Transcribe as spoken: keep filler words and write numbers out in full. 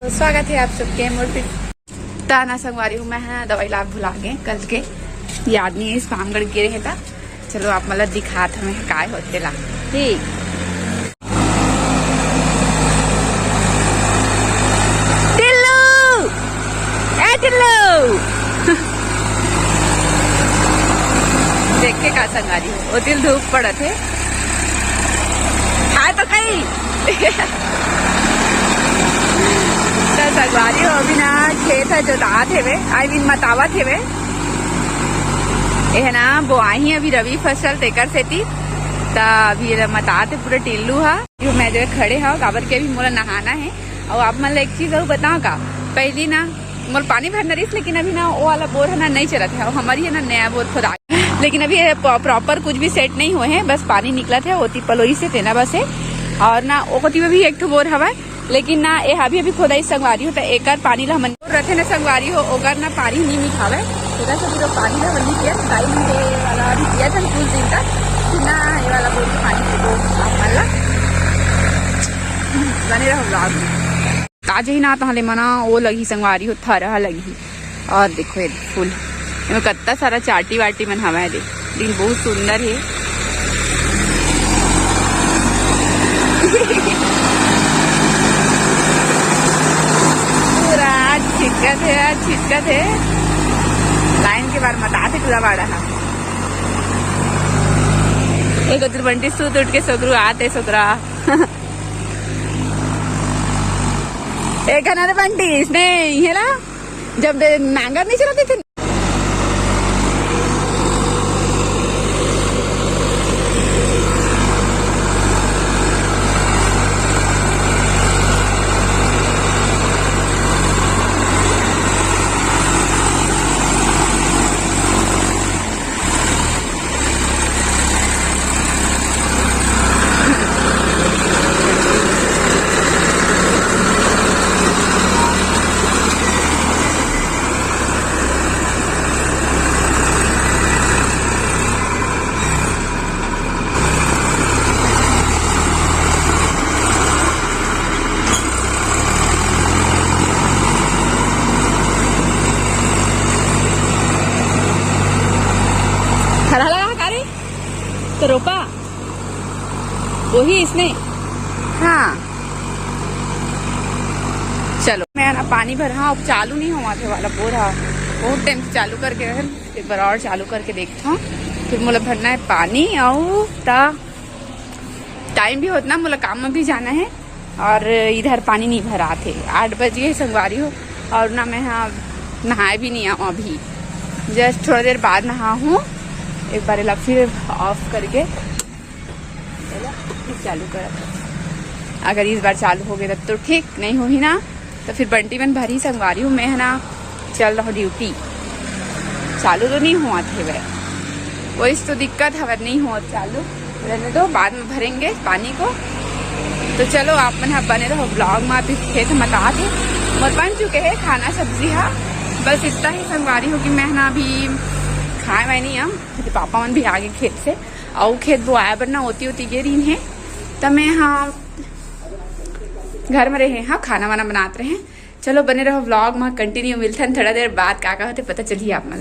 तो स्वागत है आप सबके मोर फिर। ता ना संगवारी हो, मैं हा दवाई ला भुला गे कल के, याद नहीं है, इस पामगढ़ गे रहे ता। चलो आप मन ला दिखात हमें काय होथे ला। ठीक। टिल्लू, ए टिल्लू। देख के का संगवारी हो, ओ दिल धूप पड़त हे। हाय तो कहीं। त संगवारी हो, अभी ना खेत ह जोतात हेवे, I mean मतावत हेवे। ए ह ना बोआही अभी रबी फसल, तेकर सेती त अभी एला मतात हे पूरा टिल्लू ह। जो मैं जो खड़े हव, काबर के अभी मोला नहाना हे। अउ आप मन ला एक चीज अउ बताओ का, पहली ना मोर पानी भरना रहिस, लेकिन अभी ना वो वाला बोर ह ना नहीं चलत हे, अउ हमर ही ना नया बोर खोदा। लेकिन अभी ये प-, प्रॉपर कुछ भी सेट नहीं हुए हैं, बस पानी निकलत हे, ओती पलोई से तेना बस है। और ना ओ कोती में भी एक ठो बोर हवय, लेकिन ना ये अभी अभी खोदाई संगवारी हो, त एकर पानी ला हमन बोर रथे ना संगवारी हो, ओकर ना पानी नहीं मिठावे, तेकर से फिर वो पानी ला हमन नहीं पियत, गाय नहीं दे वाला अभी पियत हन कुछ दिन तक, फिर ना ये वाला बोर के पानी पीबो आप मन ला। बने रहो vlog में। ताजे ही ना तहले मना वो लगी संगवारी हो, थरहा लगी। और देखो ये फूल, एमे कत्ता सारा चाटी वाटी मन हवा है। देख, दिन बहुत सुंदर है। पूरा आज छिटकत है, आज छिटकत है। लाइन के बार मतात हे पूरा बाड़ा हा। एक उधर बंटी सूत उठ के सोगरू आते सोगरा। एक ना रे बंटी, इसने ये ना, जब दे-, नांगर नहीं चलाते थे। खड़ा लगा का रे? तो रोपा? वही इसने? हाँ। चलो, मैं ना पानी भर, हाँ, अब चालू नहीं हुआ थे वाला बोर, हाँ। बहुत टाइम से चालू करके रहे, एक बार और चालू करके देखता हूँ। फिर मोला भरना है पानी, और ता टाइम भी होत ना, मोला काम में भी जाना है। और इधर पानी नहीं भरा थे, आठ बज गए संगवारी हो, और ना मैं हाँ नहाए भी नहीं आऊँ अभी, जस्ट थोड़ा देर बाद नहा हूँ। एक बार एला फिर ऑफ करके एला फिर चालू कर, अगर इस बार चालू हो गए तब तो ठीक, नहीं हो ही ना तो फिर बंटी मन भरी संगवारी हो, मैं है ना चल रहा ड्यूटी। चालू तो नहीं हुआ थे वह, वही तो दिक्कत हवय, नहीं हुआ चालू। रहने दो, बाद में भरेंगे पानी को। तो चलो, आप मन ह बने रहो vlog में। अभी खेत मतात हे, मोर बन चुके हैं खाना सब्जी हा। बस इतना ही संगवारी हो कि मैं ना अभी खाए वाए नहीं हम, मेरे पापा मन भी आ गए खेत से, और खेत बोआए बर ना ओती ओती गे रही है, त मैं हाँ घर में रहे, हाँ खाना वाना बनात रहे। चलो बने रहो vlog में, कंटिन्यू मिलथन थोड़ा देर बाद, का का होते पता चलिए आप मन।